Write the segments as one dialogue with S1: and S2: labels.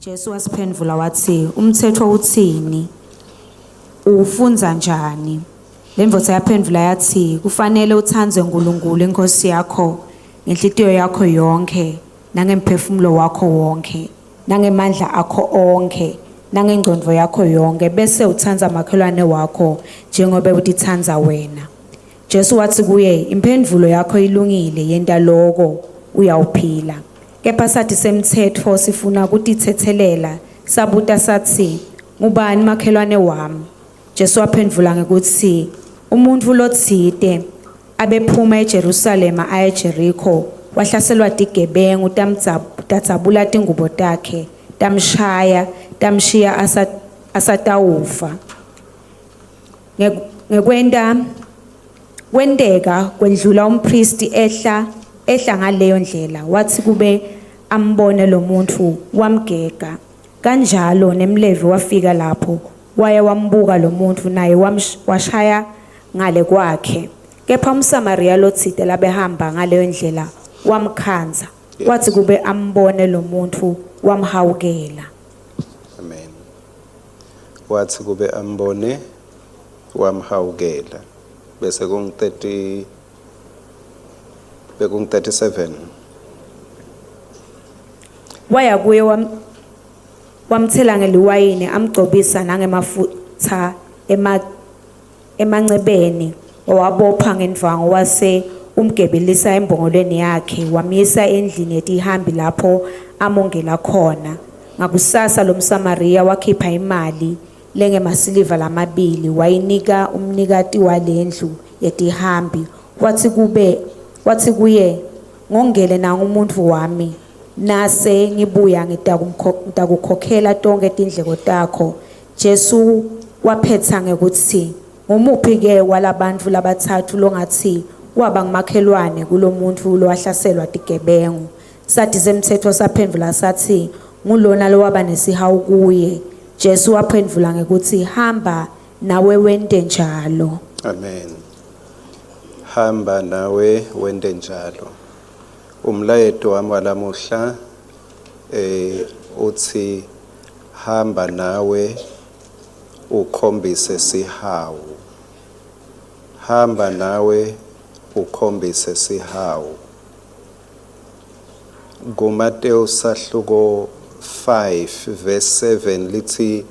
S1: Jesu wasiphendvula watsi, "Umtsetfo utsini? Uwufundza njani?" Lendvodza yaphendvula yatsi, "Kufanele utsandze Nkulunkulu iNkhosi yakho ngenhlitiyo yakho yonkhe, nangemphefumulo wakho wonkhe, nangemandla akho onkhe, nangengcondvo yakho yonkhe, bese utsandza makhelwane wakho njengobe utitsandza wena." Jesu watsi kuye, "Imphendvulo yakho ilungile, yenta loko uyawuphila." Kepha sathi semtsetfo sifuna kutithethelela, sabuta satsi, "Ngubani makhelwane wami?" Jesu waphendvula ngekutsi, "Umuntfu lotsite abephuma eJerusalema aya eJeriko, wahlaselwa tigebengu tadzabula tingubo takhe, tamshaya, tamshiya asatawufa. Ngekwenta kwenteka kwendlula umphristi ehla ngaleyo ndlela, watsi kube ambone lomuntfu wamgega. Kanjalo nemLevi wafika lapho, waya wambuka lomuntfu, naye washaya ngale kwakhe. Kepha umSamariya lotsite labehamba ngaleyo ndlela wamkhandza, watsi kube ambone lomuntfu wamhawukela.
S2: Amen. Watsi kube ambone wamhawukela. Bese kung 30, bekung 37.
S1: Waya kuye wamtsela ngeliwayini, amgcobisa nangemafutsa emancebeni, wawabopha ngendvwangu, wase umgebelisa embongolweni yakhe, wamyisa endlini yetihambi lapho amongela khona. Ngakusasa lomSamariya wakhipha imali lengemasiliva lamabili, wayinika umnikati walendlu yetihambi, watsi kuye, "Ngongele nangu umuntfu wami, nase ngibuya ngitakukhokhela tonkhe tindleko takho." Jesu waphetsa ngekutsi, "Ngumuphi-ke walabantfu labatsatfu longatsi waba ngumakhelwane kulomuntfu lowahlaselwa tigebengu?" Sathi semtsetfo saphendvula satsi, "Ngulona lowaba nesihawu kuye." Jesu waphendvula ngekutsi, "Hamba nawe wente njalo."
S2: Amen. Hamba nawe wente njalo. Umlayeto wami walamuhla uthi hamba nawe ukhombise sihawu. Hamba nawe ukhombise sihawu. KuMateyu sahluko 5 verse 7 lithi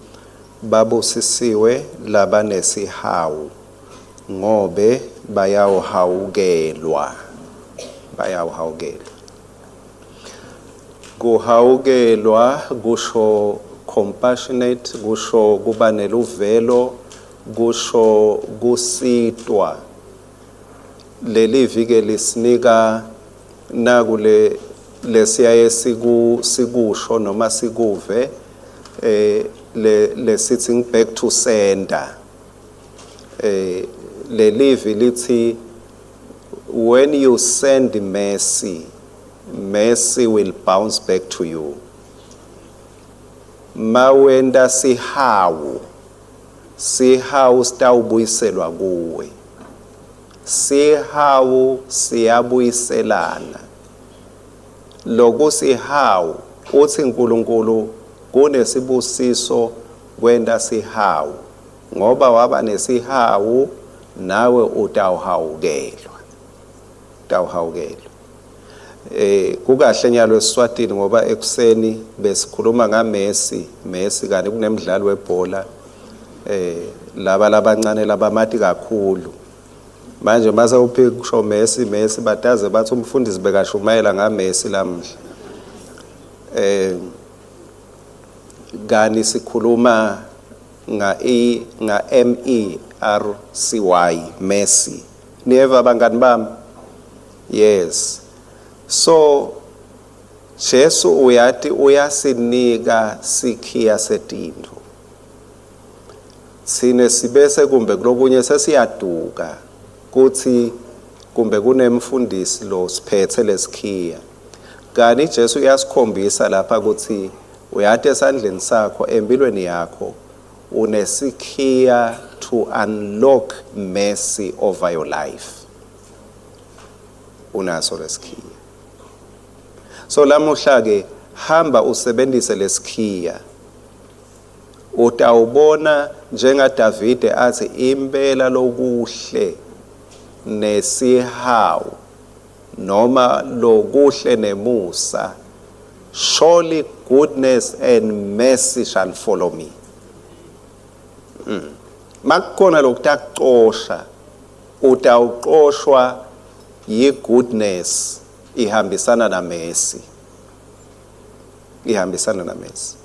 S2: babusisiwe labanesihawu ngobe bayawuhawukelwa. Bayawuhawukelwa. Kuhawukelwa kusho compassionate, kusho kuba neluvelo, kusho kusitwa. Leli vike lisinika nakule lesiyaye sikusho noma sikuve le lesithi back to sender. Lelivi lithi when you send mercy, mercy will bounce back to you. Mawenta sihawu, sihawu sitawubuyiselwa kuwe. Sihawu siyabuyiselana. Lokusihawu uthi uNkulunkulu kunesibusiso kwenta sihawu, ngoba waba nesihawu nawe utawuhawukelwa. Utawuhawukelwa. Kukahle nyalo eSwatini ngoba ekuseni besikhuluma ngaMessi, Messi kanti kunemidlalo webhola laba labancane labamati kakhulu. Manje mase uphika kusho Messi, Messi bataze bathi umfundisi bekashumayela ngaMessi lamhla. Kani sikhuluma nga E nga M E R C Y, Messi. Niyeva bangani bami? Yes. So Jesu uyati uyasinika sikhiya setintfo. Sine sibese kumbe kulokunye sesiyaduka kuthi kumbe kunemfundisi lo siphethe lesikhiya. Kani Jesu uyasikhombisa lapha ukuthi uyati esandleni sakho empilweni yakho unesikhiya to unlock mercy over your life. Unaso lesikhiya. So lamuhla ke Hamba usebentise lesikhiya. Utawubona njengaDavide athi impela lokuhle nesihawu noma lokuhle nemusa, surely goodness and mercy shall follow me. Makukhona lokutakucosha, utawuqoshwa yi-goodness ihambisana na mercy, ihambisana na mercy.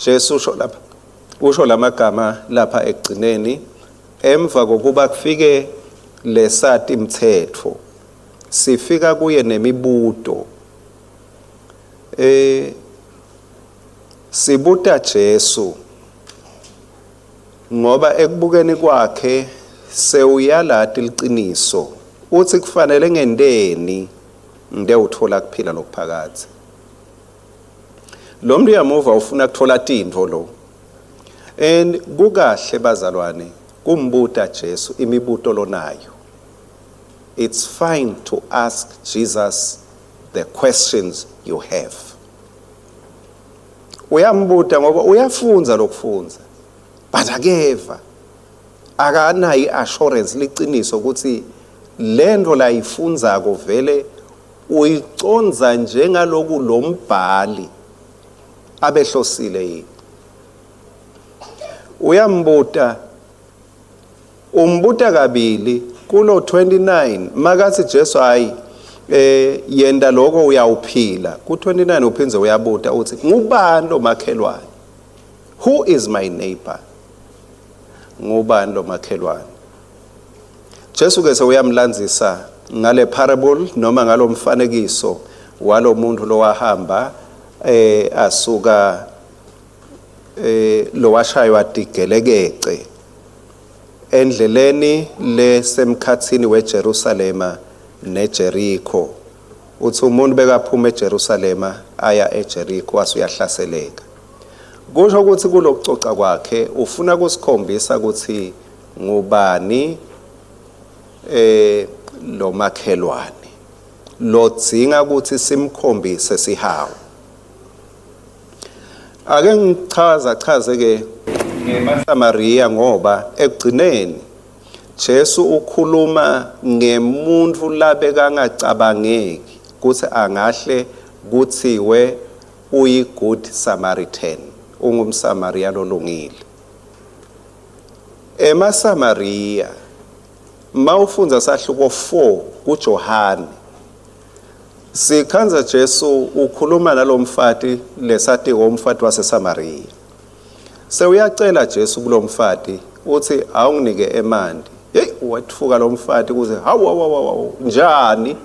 S2: Jesu usho lapha, usho lamagama lapha ekugcineni emva kokuba kufike lesati mthetho sifika kuye nemibuto. Sibuta Jesu ngoba ekubukeni kwakhe sewuyalati liqiniso, uthi kufanele ngenteni ngide uthola kuphila lokuphakadze. Lo muntu uyamuva ufuna kuthola tintfo lo. And kukahle bazalwane kumbuta Jesu imibuto lonayo. It's fine to ask Jesus the questions you have. Uyambuta ngoba uyafunza lokufunza, but akeva, akanayo i-assurance liqiniso ukuthi lento la ifunzako vele uyiconza njengaloku lo mbhali abehlosile yini. Uyambuta, umbuta kabili kulo 29 makathi Jesu hayi yenda lokho uyawuphila. Ku 29 uphindze uyabuta uthi ngubani lo makhelwane? Who is my neighbor? Ngubani lo makhelwane? Jesu ke sewuyamlandzisa ngale parable noma ngalomfanekiso walomuntu lowahamba asuka lowashaywa tigelekece endleleni lesemkhatsini weJerusalema neJeriko. Uthi umuntu bekaphuma eJerusalema aya eJeriko wase uyahlaseleka. Kusho ukuthi kulokucoca kwakhe ufuna kusikhombisa ukuthi ngubani lo makhelwane lodzinga ukuthi simkhombise sihawu. Ake ngichaza chaze ke ngemaSamariya, ngoba ekugcineni Jesu ukhuluma ngemuntu labekangacabangeki ukuthi angahle kuthiwe uyi good Samaritan, ungumSamariya lolungile. EmaSamariya mawufundza sahluko 4 kuJohane, sikhandza Jesu ukhuluma nalomfati lesatiko umfati waseSamariya. Sewuyacela Jesu kulomfati uthi awunginike emanti. Hey, wetfuka lomfati kuze hawu hawu hawu njani?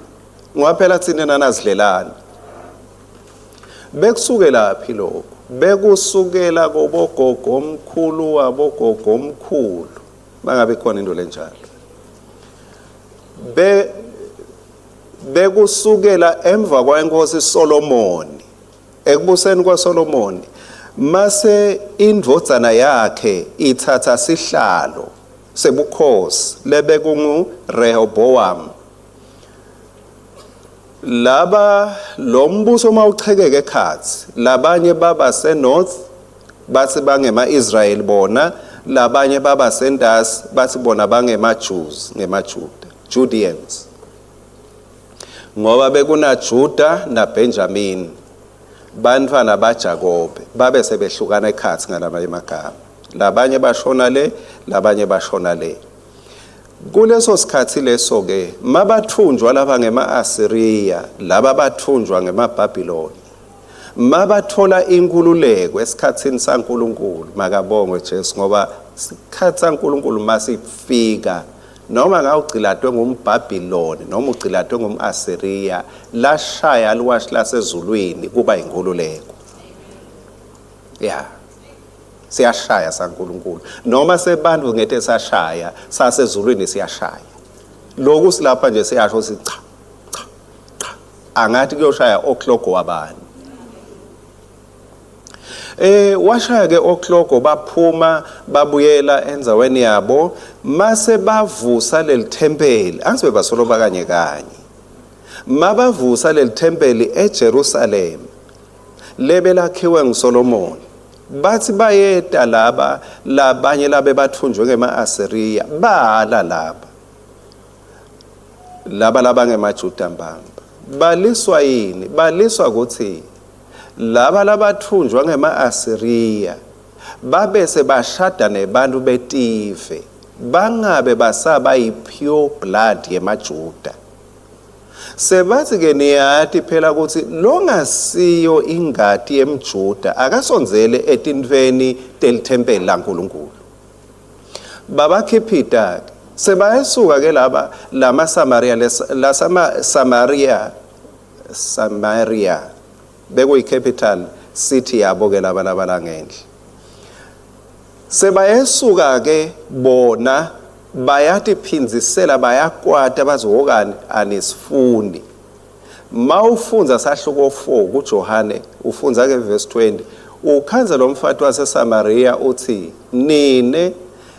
S2: Ngoba phela thina nanazidlelani. Bekusukela phi lokho? Bekusukela kobogogo omkhulu wabogogo omkhulu. Bangabe khona into lenjalo. Bekusukela emva kwenkosi Solomoni, ekubuseni kwaSolomoni, mase indvodzana yakhe ithatha sihlalo sebukhosi lebekungu Rehoboam. Laba lo mbuso mawuchekeke ekhatsi, labanye baba senorth bathi bangema Israel bona, labanye baba sentasi bathi bona bangema Jews, ngemaJuda, Judeans. Ngoba bekuna Juda na Benjamin, bantwana baJakobe, babe sebehlukana ekhatsi ngalamanye amagama. Labanye bashona le, labanye bashona le. Kuleso sikhathi leso ke mabathunjwa laba ngema-Asiriya, laba bathunjwa ngemaBhabhiloni. Mabathola inkululeko esikhatsini saNkulunkulu, makabongwe Jesu, ngoba isikhathi saNkulunkulu masifika, noma ngawugcilatwe ngumBhabhiloni noma ugcilatwe ngumAsiriya, lashaya liwashi lasezulwini kuba inkululeko. Yeah. Siyashaya saNkulunkulu. Noma sebantu ngete sashaya, sasezulwini siyashaya. Lokhu silapha nje siyasho sithi cha cha cha. Angathi kuyoshaya o'clock wabani. Washaya ke o'clock baphuma babuyela endzaweni yabo, mase bavusa leli thempeli. Angibe basolo bakanye kanye. Mabavusa lelithempeli eJerusalem lebelakhiwe nguSolomoni, bathi bayeta laba labanye labe bathunjwe ngema-Asiriya, bala laba laba labangemaJuda mbamba. Baliswa yini? Baliswa ukuthi laba labathunjwa ngema-Asiriya babese bashada nebantu betive, bangabe basaba yi-pure blood yemaJuda. Sebathi ke niyati phela ukuthi longasiyo ingati yemJuda akasondzele etintfweni telithempeli laNkulunkulu. Babakhiphita ke sebayesuka ke laba lamaSamaria lasama Samaria Samaria bekuyi capital city yabo ke laba laba langenhla. Sebayesuka ke bona bayatiphindzisela bayakwata bathi wokani anisifuni. Mawufundza sahluko 4 kuJohane ufundza ke verse 20 ukhandza lo mfati waseSamaria uthi nine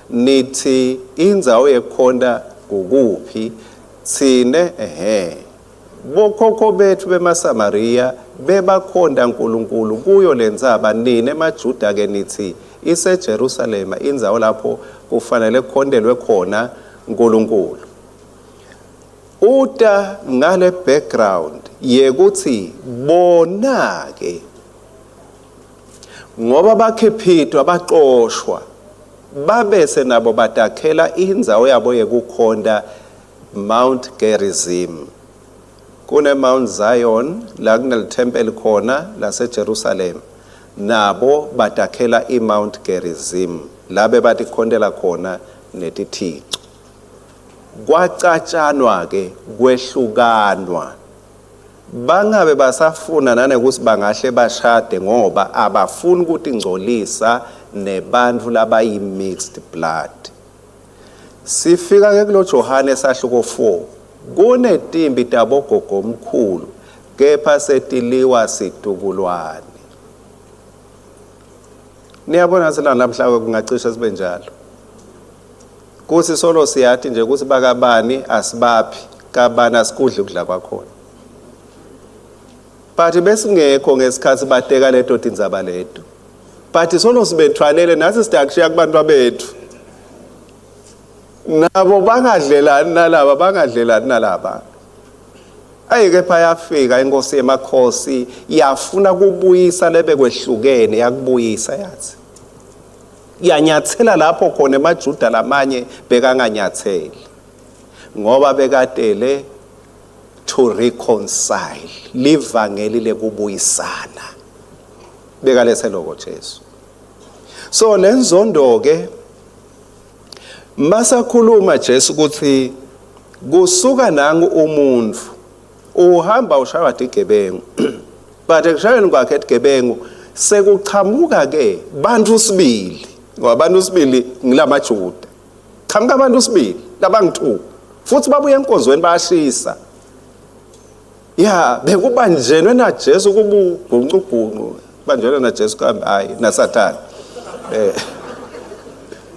S2: nithi indzawo yekukhonta kukuphi tsine ehe bokhokho bethu bemaSamariya bebakhonta uNkulunkulu kuyo lentsaba, nine maJuda ke nithi iseJerusalema indzawo lapho kufanele kukhontelwe khona uNkulunkulu. Uta ngale background yekuthi bona ke ngoba bakhiphitwa baxoshwa babese nabo batakhela indzawo yabo yekukhonta Mount Gerizim. Kune Mount Zion la kunelithempeli khona laseJerusalem, nabo batakhela iMount Gerizim la bebatikhontela khona netithico. Kwacatshanwa ke kwehlukanwa, bangabe basafuna nanekuthi bangahle bashade ngoba abafuni ukutingcolisa nebantfu labayi mixed blood. Sifika ke kulo Johane sahluko 4, kunetimbi tabogogomkhulu kepha setiliwa situkulwane. Niyabona sila namhla kungacishe sibe njalo. Kuthi solo siyathi nje ukuthi bakabani asibaphi, kabani asikudli ukudla kwakhona. But besingekho ngesikhathi bateka leto tindzaba leto. But solo sibethwalele nathi sidakushiya kubantu bethu. Nabo bangadlelani nalaba, bangadlelani nalaba. Ayi kepha yafika inkosi yemakhosi yafuna kubuyisa lebekwehlukene, yakubuyisa yathi. Yanyathela lapho khona emaJuda lamanye bekanganyatheli ngoba bekatele to reconcile, livangeli lekubuyisana. Bekalethe lokho Jesu. So lenzondo ke masakhuluma Jesu ukuthi kusuka nangu umuntu uhamba ushaywa digebengu, but ekushayweni kwakhe edigebengu sekuchamuka ke bantu sibili, ngoba bantu sibili ngilamaJuda, chamuka abantu sibili labangu2 futhi babuye enkonzweni bayashisa. Ya bekubanjenwe na Jesu kubuguncuguncu, banjenwe na Jesu kambe hayi na Sathane.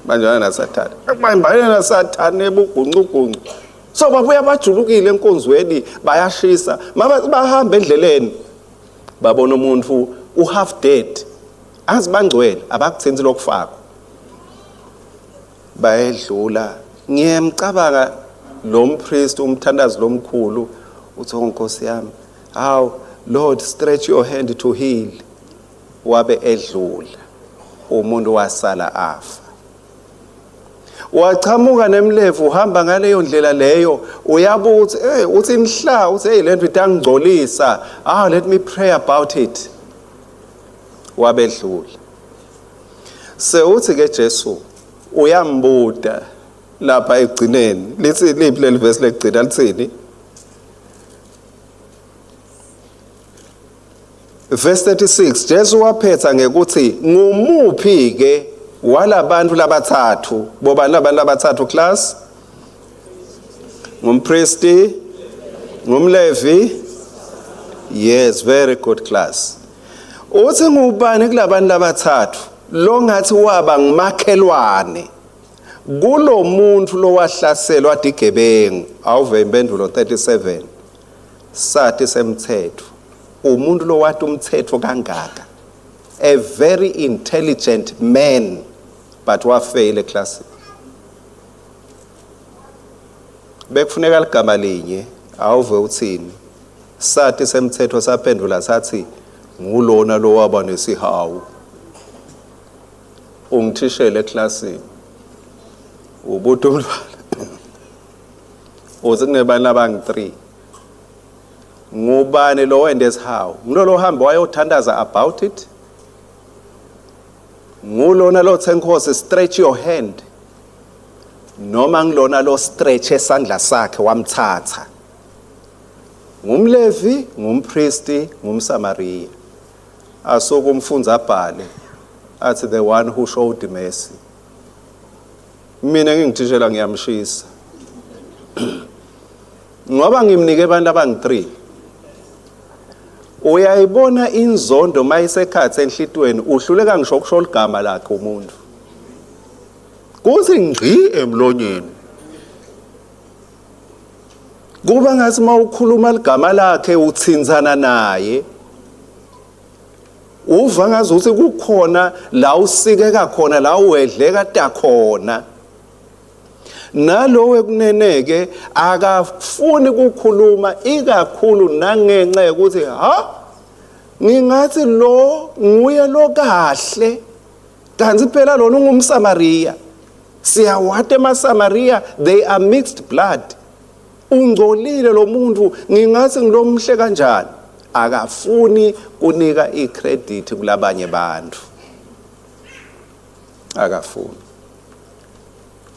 S2: Banjenwe na Sathane, banjenwe na Sathane ebuguncuguncu. So babuya bajulukile enkonzweni bayashisa, bahamba endleleni babona umuntu u half dead, azi bangcwele abakuthinti lokufakwa, bayedlula. Ngiyemcabanga lo mpriest umthandazi lomkhulu uthi, oh Nkosi yami, how Lord stretch your hand to heal. Wabe edlula umuntu wasala afa. Wachamuka nemlevu uhamba ngaleyo ndlela leyo, uyabuka uthi hey, uthi inhla uthi hey lento itangcolisa, let me pray about it. Wabedlula. Sewuthi ke Jesu uyambuta lapha ekugcineni, lithi liphi leli verse lekugcina lithini? Verse 36, Jesu waphetha ngekuthi ngumuphi ke walabantu labathathu? Bobani labantu labathathu class? Ngumpristi, ngumlevi. Yes, very good class. Uthi ngubani kulabantu labathathu longathi waba ngumakhelwane kulo muntu lowahlaselwa digebengu? Awuve impendulo 37. Sati semthetho, umuntu lowati umthetho kangaka, a very intelligent man, but wafeyila eklasini. Bekufuneka ligama linye, awuve uthini? Sati semthetho saphendula sathi, ngulona lowaba nesihawu. Ungithishele eklasini, ubuta umntwana uthi kunebantu labangu-3, ngubani lo wende esihawu? Ngilolo hambe wayothandaza about it? Ngulona lothe, Nkosi, stretch your hand? Noma ngilona lo stretch esandla sakhe wamthatha? Ngumlevi, ngumpristi, ngumsamariya? Asuke umfundzi abhale athi, "The one who showed mercy." Mina ngingithishela ngiyamshisa ngoba ngimnike abantu abangu-3. Uyayibona inzondo mayisekhathi enhlitweni, uhluleka ngisho kusho ligama lakhe umuntu, kuthi ngci emlonyeni, kuba ngathi mawukhuluma ligama lakhe uthinzana naye, uva ngazi ukuthi kukhona la usikeka khona, la uwedleka takhona. Nalowo ekuneneke akafuni ukukhuluma, ikakhulu nangenxa yokuthi, ha, ngingathi lo nguye lo kahle, kanti phela lona ungumSamaria. Siyawati emaSamaria, they are mixed blood. Ungcolile lo muntu, ngingathi ngilomhle kanjani? Akafuni kunika icredit kulabanye bantu, akafuni.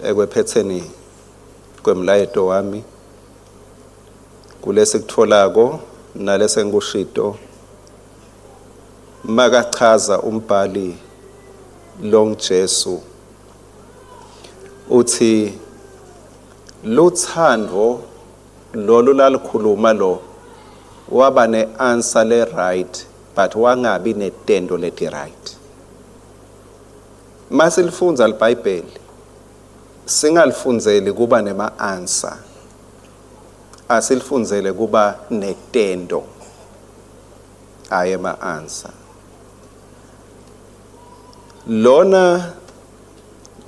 S2: Ekwephetheni kwemlayeto wami, kulesikutfolako nalesengikushito, makachaza umbhali long Jesu uthi luthando lolu lalikhuluma lo waba ne-answer le-right, but wangabi netendo leti right. Masilifundza liBhayibheli, singalifundzeli kuba nema-answer, asilifundzele kuba netendo, aye ema-answer. Lona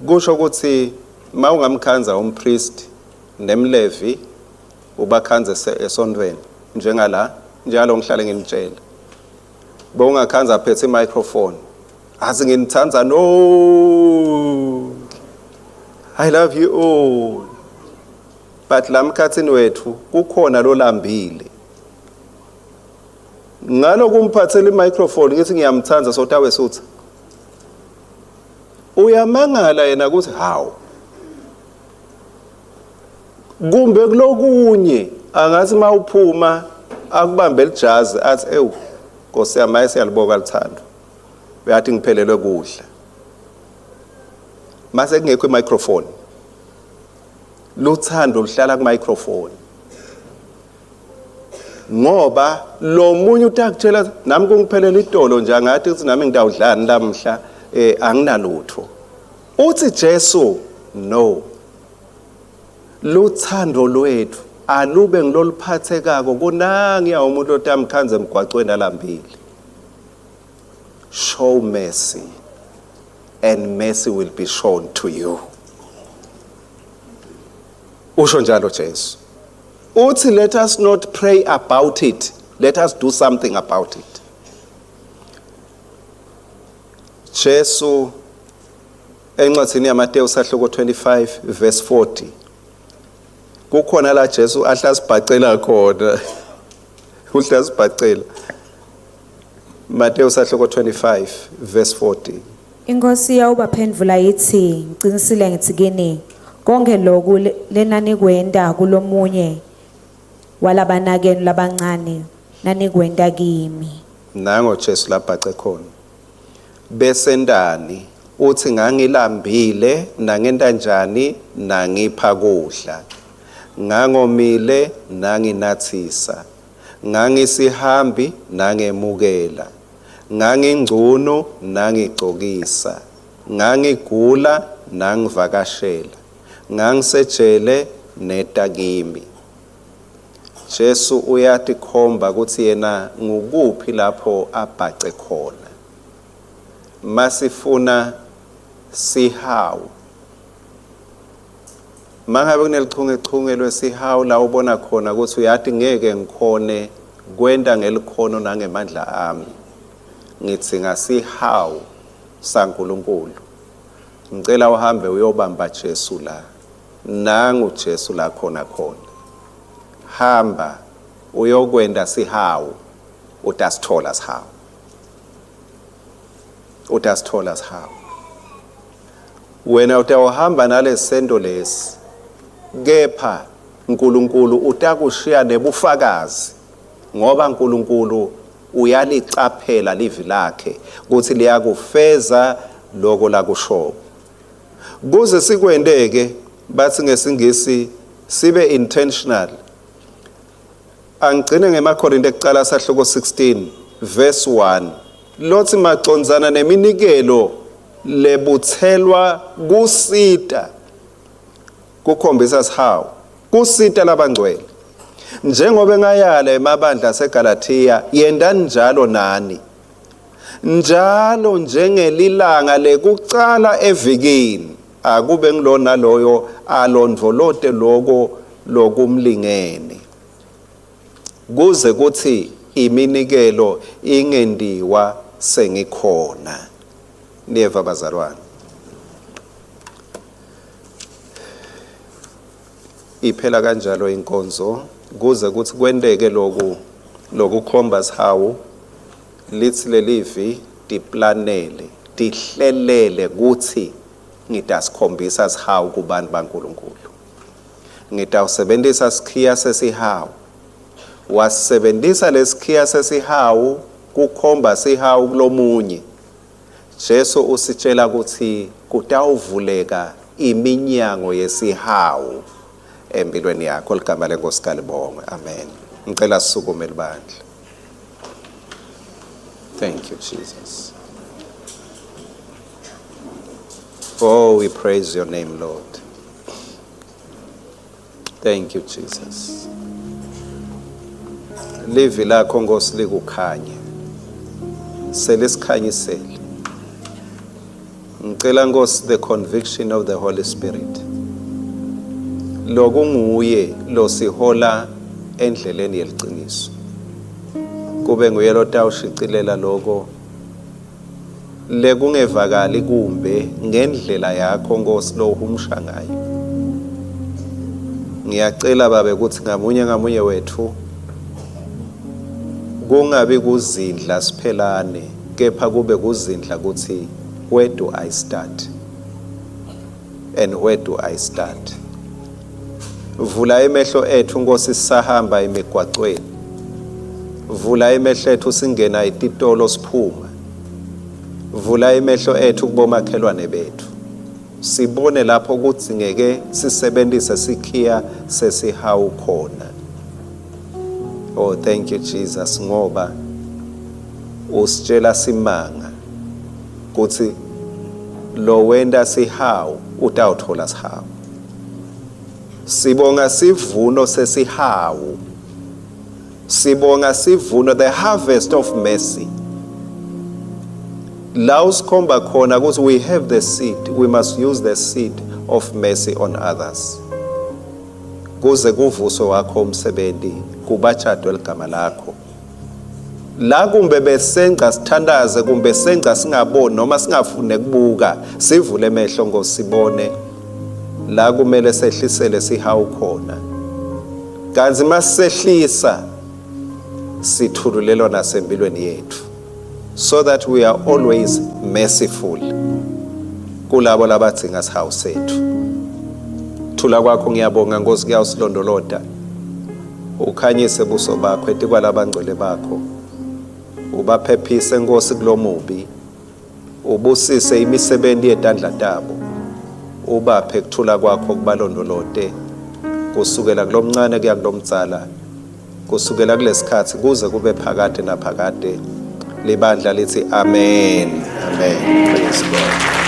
S2: kusho ukuthi mawungamkhanza umpriest nemlevi, ubakhanze esontweni njengala, njalo ngihlale nginitshela, bowungakhanza aphethe imicrophone athi, "Nginithanda no, I love you all," but la mkhathini wethu kukhona lolambile. Ngaloku umphathela imicrophone ngithi ngiyamthanda, sotawe sutha, uyamangala yena ukuthi hawu. Kumbe kulokunye angathi mawuphuma akubambe lijazi athi, "Ewu Nkosi yami, ayi siyaliboka lithando, uyathi ngiphelelwe kudla." Mase kungekho imicrophone, luthando luhlala kumicrophone, ngoba lo munye utakutshela, "Nami kungiphelela itolo nje, angathi ukuthi nami ngitawudlani lamhla, anginalutho." Uthi Jesu, no, luthando lwethu alube ngiloluphathekako kunangiya umuntu otamkhanze emgwacweni alambile. Show mercy and mercy will be shown to you, usho njalo Jesu. Uthi, let us not pray about it, let us do something about it. Jesu encwadini yaMateyu sahluko 25 verse 40, kukhona la Jesu ahlasibhacela khona, uhlasibhacela. Mateyu sahluko 25 verse 40.
S1: Inkosi yawubaphendvula ithi, "Ngicinisile ngithi kini, konke loku lenanikwenta kulomunye walabanakenu labancane, nanikwenta kimi."
S2: Nango Jesu labhace khona. Besendani? Uthi, "Ngangilambile, nangenta njani? Nangipha kudla. Ngangomile, nanginathisa. Ngangisihambi, nangemukela. Ngangingcunu, nangigcokisa. Ngangigula, nangivakashela. Ngangisejele, neta kimi." Jesu uyatikhomba kutsi yena ngukuphi lapho abhace khona. Masifuna sihawu, mangabe kunelichungechunge lwesihawu la ubona khona kutsi uyati ngeke ngikhone kwenta ngelikhono nangemandla ami, ngidzinga sihawu saNkulunkulu. Ngicela uhambe uyobamba Jesu la. Nangu Jesu la khona khona. Hamba uyokwenta sihawu, utasithola sihawu. Utasithola sihawu. Wena utawuhamba nalesento lesi, kepha uNkulunkulu utakushiya nebufakazi, ngoba uNkulunkulu uyalicaphela livi lakhe kutsi liyakufeza loko lakusho. Kuze sikwenteke, bathi ngesingisi sibe intentional. Angigcine ngemaKorinte ekucala sahluko 16 verse 1 lothi macondzana neminikelo lebutselwa kusita kukhombisa sihawu, kusita labangcwele. Njengoba ngayala emabandla aseGalathiya, yentani njalo nani. Njalo njengelilanga lekucala evikini, akube ngilo naloyo alondvolote loko lokumlingene, kuze kutsi iminikelo ingentiwa sengikhona. Niyeva bazalwane? Iphela kanjalo inkonzo kuze kuthi kwenteke loku lokukhomba sihawu. Lithi lelivi tiplanele, tihlelele kutsi ngitasikhombisa sihawu kubantu baNkulunkulu. Ngitawusebentisa sikhiya sesihawu. Wasebentisa lesikhiya sesihawu kukhomba sihawu kulomunye. Jesu usitshela ukuthi kutawuvuleka iminyango yesihawu empilweni yakho. Ligama leNkosi kalibongwe. Amen. Ngicela sisukume libandla. Thank you, Jesus. Oh, we praise your name, Lord. Thank you, Jesus. Livi lakho Nkosi likukhanye. Selisikhanyisele. Ngicela Nkosi the conviction of the Holy Spirit. Lokunguye losihola endleleni yeliciniso. Kube nguye lotawushicilela loko lekungevakali kumbe ngendlela yakho Nkosi lohumusha ngayo. Ngiyacela babe ukuthi ngamunye ngamunye wethu kungabi kuzindla siphelane, kepha kube kuzindla ukuthi where do I start and where do I start. Vula emehlo ethu Nkosi sisahamba emigwacweni. Vula emehlo ethu singena etitolo siphuma. Vula emehlo ethu kubomakhelwane bethu. Sibone lapho kudzingeke sisebentise sikhiya sesihawu khona. Oh, thank you Jesus, ngoba usitshela simanga kutsi lo wenta sihawu utawuthola sihawu. Sibonga sivuno sesihawu. Sibonga sivuno, the harvest of mercy. La usikhomba khona ukuthi we have the seed, we must use the seed of mercy on others. Kuze kuvuswe wakho umsebenzi, kubatshadwe ligama lakho. La kumbe besengca sithandaze, kumbe sengca singaboni noma singafuni kubuka, sivule emehlo Nkosi sibone la kumele sehlisele sihawu khona. Kanti masehlisa sithululelwa nasempilweni yethu, so that we are always merciful kulabo labadzinga sihawu sethu. Thula kwakho ngiyabonga Nkosi, kuyawusilondolota, ukhanyise buso bakho etikwalabangcwele bakho, ubaphephise Nkosi kulomubi, ubusise imisebenzi yetandla tabo, ubaphe kuthula kwakho kubalondolote kusukela kulomncane kuya kulomdzala, kusukela kulesikhathi kuze kube phakade naphakade. Libandla lithi amen, amen. Praise God.